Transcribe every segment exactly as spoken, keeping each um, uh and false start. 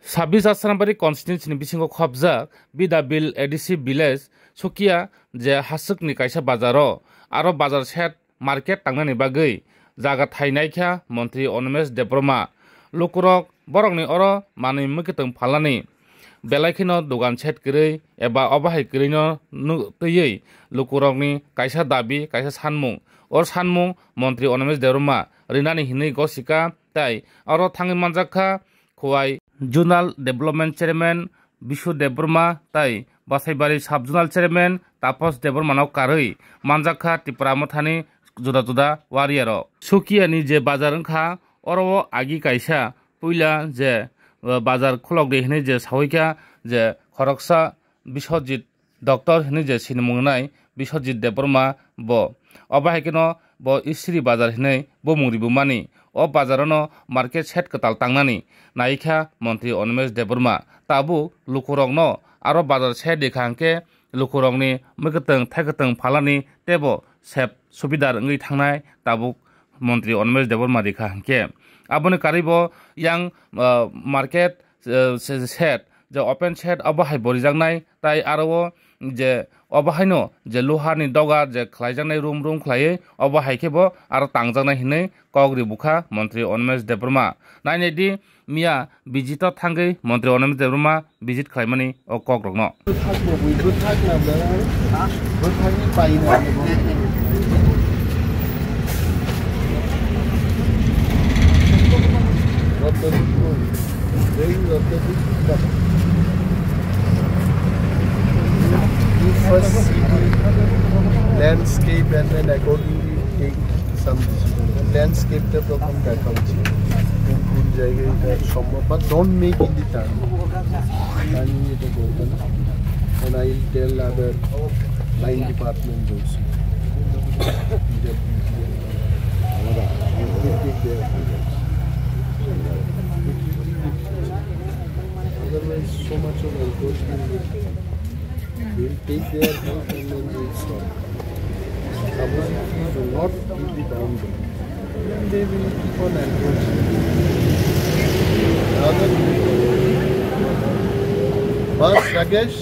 Sabis Asrambari constituency ni bisingo khopjak Bidabil A D C village Sukia je haswkni kaisa bazaro aro bazar shed market tangnani bagwi jaga thai naikha montri Animesh Debbarma. Lukurok borokni oro manwi mwkitwng phalnani belai kheno dogan shed kwrwi eba obo hai kwrwino nuk-, twiwi lukurokni kaisa dabi, kaisa sanmung. O sanmung montri Animesh Debbarma rinani hinwi gosika tai oro thangwi manjakha Khowai Zonal Development Chairman Bishu Debbarma tai Basaibari Sub Zonal Chairman Tapas Debbarmano karwi manjakha Tipra Mothani juda juda warrior rok. Sukiani je bazar wngkha, oro o agi kaisa puila je, uh, bazar khulok de hinwi je sawi kha je khoroksa Biswajit Doctor hinwi je sinimung wngnai Biswajit Debbarma bo. Obo hai kheno bo Isri Bazar hinwi bumung ribumani. O bazar ano market shed kwtal tangnani naikha montri Animesh Debbarma. Tabuk lukurokno aro bazar shed rikha hwnkhe lukurokni mwkitwng thaikwtwng phalani teibo sep subidar wngwi thangnai tabuk montri Animesh Debbarma rikha hwnkhe. Aboni karwi bo yang, uh, market, uh, se-, shed, je open shed obo hai bo rijaknai, tai aro o je obo haino je luharni dogar je khlaijaknai room room khlaiwi obo hai khe bo aro tangjaknai hinwi kok ri bukha montri Animesh Debbarma. Nainai di, miya visit o thangwi montri Animesh Debbarma visit khlaimani o kok rokno. You first see the landscape and then accordingly take some decision. Landscape টা প্রথম দেখা উচিত, কোন কোন জায়গায় এটা সম্ভব, but don't make in the turn. Turning এটা করবে না। And I will tell other line department also. Otherwise, so much of encroachment will take their help and then they will stop. Suppose if you do not give the boundary, then they will keep on encroaching. Rather, bas, Rakesh,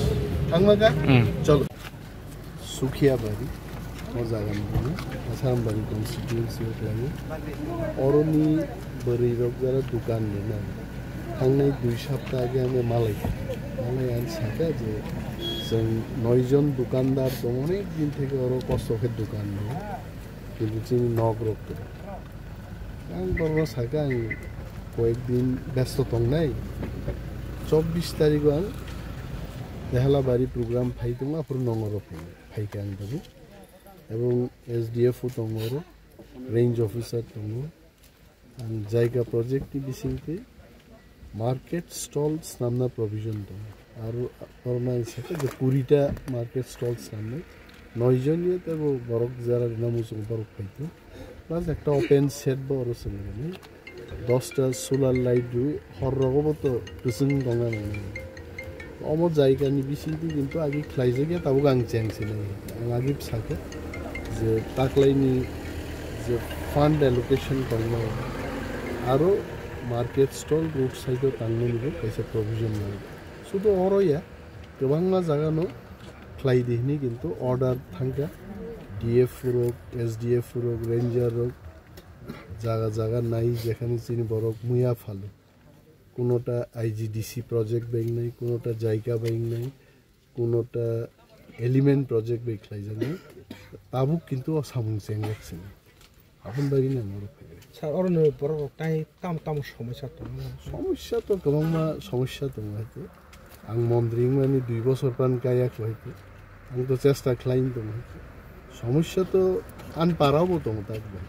thangma ka? Hmm. Chalo. Sukhia bari, o jaga ni, Asrambari constituency o khlaio. Oroni bwrwi rok jara dukan rinai. Thangnai dui sapta age ano malai. Malai ang saka je chwng noi jon dukandar tongo, onek din theke oro kosto khe dukan rio. Kintu chini nok rok tongo. Ang borokno saka ang koyek din besto tongnai. Chobbish tarikh o ang Dehalabari program phai tongo, aphuru nongoro phai, phai khe ang tabuk. Ebong S D F o tongo oro, range officer tongo. Ang jaiga project ni bisingtwi market stall snamna provision tongo. Aro, aro nang saka je kurita market stall snamnai. Noi jon ye tebo borok jara rina muchung borok phaito. Plus ekta open shed bo oro chwng rinai. Dosta solar light rwi hor rogo bo to kwchwng tongna nangni. Omo jaiga ni bisingtwi kintu agi khlaijak ya tabuk ang cheng sinai. Ang agi bwsakhe je taklaini je fund allocation tongmani aro market stall road side o tangmani bo kaisa provision nang. Sudu oro ya kwbangma jaga no khlai di hini kintu order thangkha D F rok, S D F rok, ranger rok jaga jaga nai jekhani chini borok muya phalo. Kunota I G D C project bai wngnai, kunota Jaica bai wngnai, kunota Element project bai khlaijaknai. Tabuk kintu o samung chengjak sini. Aboni bagwi nang oro phaibai. Sir, oro ni borok rok tai tam tam somosya tongo. Somosya to kwbangma somosya tongo hai khe. Ang montri wngmani dui bosor pan kaya khlai khe. Ang to chesta khlaini tongo. Somosya to ani parao bo tongo tak bai.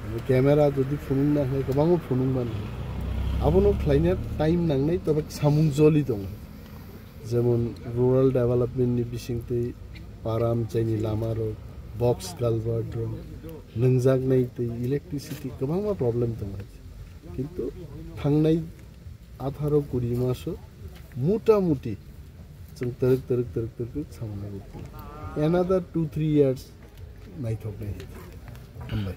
Ani camera jodi phunuk na hai kwbangma phunuk mani. Abono khlaina time nangnai, tobe samung joli tongo. Jemon rural development ni bisingtwi param chaini lama rok, box culvert rok, nwngjak nai twi, electricity kwbangma problem tongo. Kintu thangnai atharo kuri maso mota moti chwng twrwk twrwk twrwk twrwk samung nai. Another two three years naithok nai. Hambai.